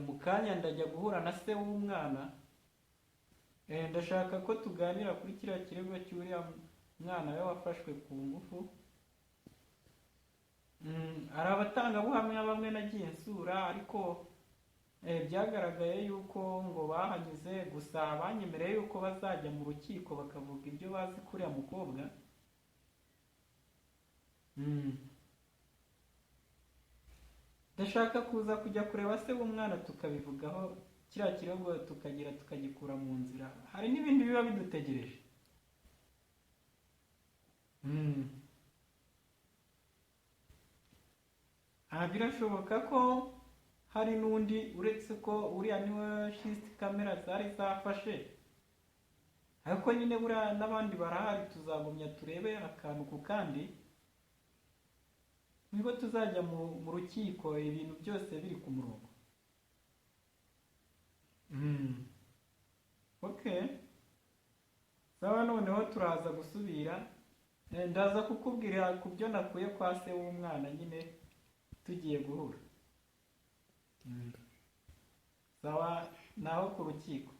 Mu kanya ndajya guhura na se w'umwana. Ndashaka ko tuganira kuri kiriya kirego cy'uriya mwana we wafashwe ku ngufu. Hari abatangabuhamya bamwe nagiye nsura, ariko byagaragaye yuko ngo bahanyuze gusa, banyemereye yuko bazajya mu rukiko bakavuga ibyo bazi kuri uriya mukobwa. Ndashaka kuza kujya kureba se w'umwana, tukabivugaho, kiriya kirego tukagira tukagikura mu nzira. Hari n'ibindi biba bidutegereje. Aha birashoboka ko hari n'undi, uretse ko uriya niwe shisiti kamera zari zafashe, ariko nyine buriya n'abandi barahari. Tuzagumya turebe akantu ku kandi, nibwo tuzajya mu rukiko ibintu byose biri ku murongo. Okay, sawa. Noneho turaza gusubira. Ndaza kukubwira ku byo nakuye kwa se w'umwana nyine tugiye guhura. Sawa, naho ku rukiko.